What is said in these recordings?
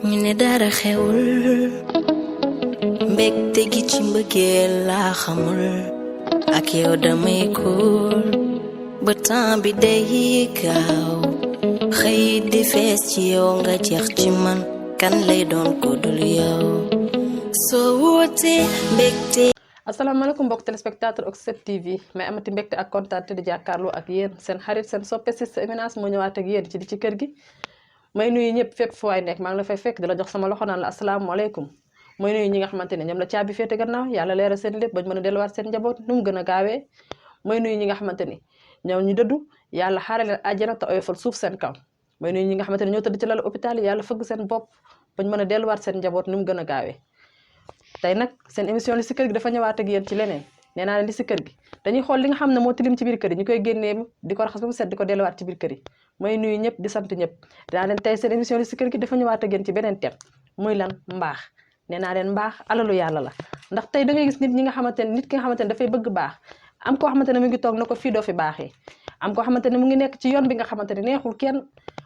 ñu ne dara xewul mbégte gi ci mbëggeel laa xamul ak yow damay kuul ba temps bi day gaaw xëy di fees ci yow nga jeex ci man kan lay doon ko dul yow soo wootee mbégte. asalaamaaleykum mbokk téléspectateur Oxygène TV may amati mbégte ak kontaan te di jàkkaarloo ak yéen seen xarit seen soppe Sista Éminence moo ñëwaat ak yéen ci kër gi may nuyu ñëpp fépp fu waay nekk maa ngi la fay fekk di la jox sama loxo naan la asalaamaaleykum may nuyu ñi nga xamante ne ñoom la caabi féete gannaaw yàlla leeral seen lépp bañ mën a delluwaat seen njaboot nu mu gën a gaawee may nuyu ñi nga xamante ni ñoom ñu dëddu yàlla xaare leen àjjana te oyofal suuf seen kaw may nuyu ñi nga xamante ne ñoo tëdd ci lal hôpital yi yàlla fëgg seen bopp bañ mën a delluwaat seen njaboot nu mu gën a gaawee tey nag seen émission li si kër gi dafa ñëwaat ak yéen ci leneen nee naa leen li si kër gi dañuy xool li nga xam ne moo tilim ci biir kër yi ñu koy génnee di ko raxas ba mu set di ko delluwaat ci biir kër yi may nuyu ñëpp di sant ñëpp dinaa leen tey seen émission li si kër gi dafa ñëwaat ak yéen ci beneen thème muy lan mbaax nee naa leen mbaax alalu yàlla la ndax tey da ngay gis nit ki nga xamante ne dafay bëgg baax am koo xamante ne mu ngi toog na ko fii doo fi baaxee am koo xamante ne mu ngi nekk ci yoon bi nga xamante ne neexul kenn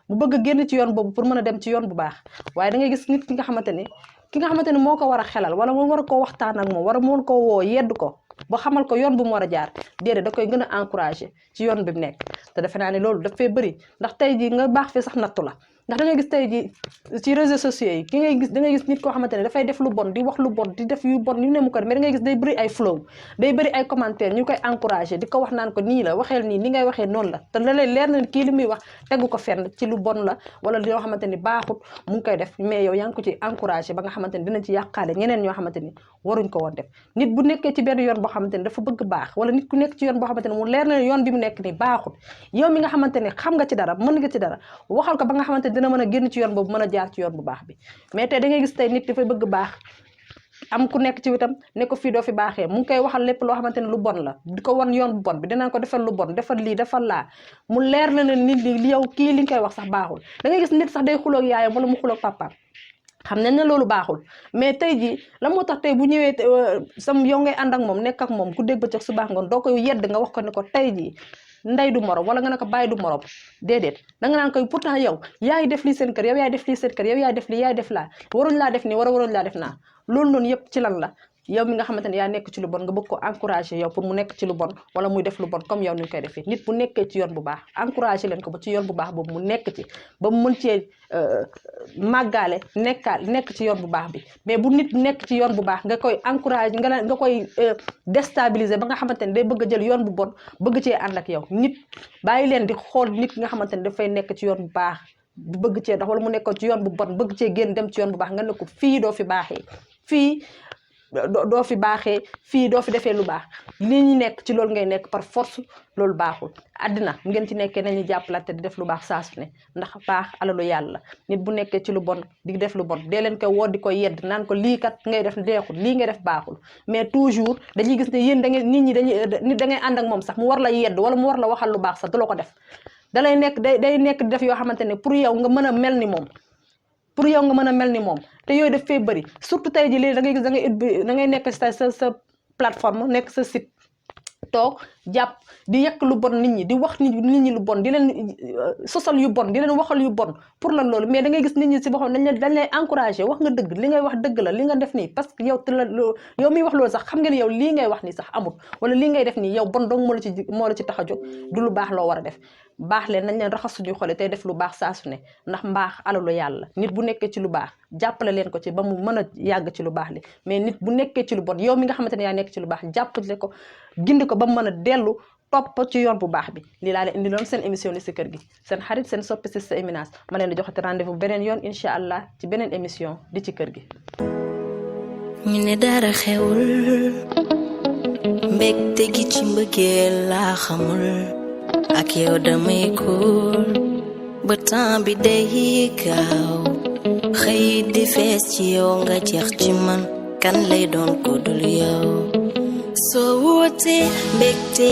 mu bëgg a génn ci yoon boobu pour mën a dem ci yoon bu baax waaye da ngay gis nit ki nga xamante ne moo ko war a xelal wala mu war a koo waxtaan ak moom wala mu war koo woo yedd ko ba xamal ko yoon bu mu war a jaar déedéet da koy gën a encouragé ci yoon bi mu nekk te defe naa ne loolu daf fee bëri ndax tey ji nga baax fi sax nattu la ndax da ngay gis tey ji ci réseaux sociaux yi ki ngay gis da ngay gis nit koo xamante ne dafay def lu bon di wax lu bon di def yu bon yu ne mu ko mais da ngay gis day bëri ay flow day bëri ay commentaire ñu koy encouragé di ko wax naan ko nii la waxeel nii ni ngay waxee noonu la te la lay leer na kii li muy wax tegu ko fenn ci lu bon la wala loo xamante ni baaxut mu ngi koy def mais yow yaa ngi ko ci encouragé ba nga xamante ni dinañ ci yàqaale ñeneen ñoo xamante ni waruñ ko woon def nit bu nekkee ci benn yoon boo xamante ni dafa bëgg baax wala nit ku nekk ci yoon boo xamante ni mu leer na yoon bi mu nekk ni baaxut yow mi nga xamante ni xam nga ci dara mën nga ci dara waxal ko ba nga xamante ni dina mën a génn ci yoon boobu mën a jaar ci yoon bu baax bi mais tey da ngay gis tey nit dafay bëgg baax am ku nekk ci wetam ne ko fii doo fi baaxee mu ngi koy waxal lépp loo xamante ne lu bon la di ko wan yoon bu bon bi dinaan ko defal lu bon defal lii defal laa mu leer na ne nit li yow kii li nga koy wax sax baaxul da ngay gis nit sax day xuloog yaayam wala mu xuloog papaam xam nañ ne loolu baaxul mais tey jii la moo tax tey bu ñëwee sam yow ngay ànd ak moom nekk ak moom ku dégg ba cëg su baax ngoon doo koy yedd nga wax ko ne ko tey jii ndey du morom wala nga ne ko bàyyi du morom déedéet da nga naan koy pourtant yow yaay def lii seen kër yow yaay def lii seen kër yow yaay def lii yaay def laa waruñ laa def nii waruñ laa def naa loolu noonu yëpp ci lan la yow mi nga xamante ne yaa nekk ci lu bon nga bëgg ko encouragé yow pour mu nekk ci lu bon wala muy def lu bon comme yow ni ñu koy defee nit bu nekkee ci yoon bu baax encouragé leen ko ba ci yoon bu baax boobu mu nekk ci ba mu mën cee màggaale nekk ci yoon bu baax bi mais bu nit nekk ci yoon bu baax nga koy encouragé nga koy déstabiliser ba nga xamante ne day bëgg a jël yoon bu bon bëgg cee ànd ak yow nit bàyyi leen di xool nit ki nga xamante ne dafay nekk ci yoon bu baax bëgg cee dox wala mu nekkoon ci yoon bu bon bëgg cee génn dem ci yoon bu baax nga ne ko fii doo fi baaxee fii doo fi baaxee fii doo fi defee lu baax li ñu nekk ci loolu ngay nekk par force loolu baaxul àddina ngeen ci nekkee nañu jàppalante di def lu baax saa su ne ndax baax alalu yàlla nit bu nekkee ci lu bon di def lu bon dee leen koy woo di ko yedd naan ko lii kat ngay def neexul lii ngay def baaxul mais toujours dañuy gis ne yéen da ngeen nit ñi nit da ngay ànd ak moom sax mu war la yedd wala mu war la waxal lu baax sax du la ko def dalay nekk day nekk di def yoo xamante ne pour yow nga mën a mel ni moom pour yow nga mën a mel ni moom te yooyu daf fee bëri surtout tey ji léegi da ngay gis da ngay nekk sa plateforme nekk sa site toog jàpp di yekk lu bon nit ñi di wax nit ñi lu bon di leen sosal yu bon di leen waxal yu bon pour lan loolu mais da ngay gis nit ñi si boppam dañ lay encouragé wax nga dëgg li ngay wax dëgg la li nga def nii parce que yow yow miy wax loolu sax xam nga ni yow lii ngay wax nii sax amul wala lii ngay def nii yow bon dong moo la ci tax a jóg du lu baax loo war a def baax leen nañ leen raxas suñuy xole tey def lu baax saa su ne ndax mbaax alalu yàlla nit bu nekkee ci lu baax jàppale leen ko ci ba mu mën a yàgg ci lu baax li mais nit bu nekkee ci lu bon yow mi nga xamante ne yaa nekk ci lu baax jàppale ko gindi ko ba mu mën a dellu topp ci yoon bu baax bi lii laa leen indi loon seen émission li si kër gi seen xarit seen soppi Sista Éminence ma leen di joxati rendez-vous beneen yoon incha allah ci beneen émission di ci kër gi ñu ne dara xewul mbégte gi ci mbëggeel laa xamul ak yow damay kuul ba temps bi day gaaw xëy di fees ci yow nga jeex ci man kan lay doon ko dul yow soo wootee mbégte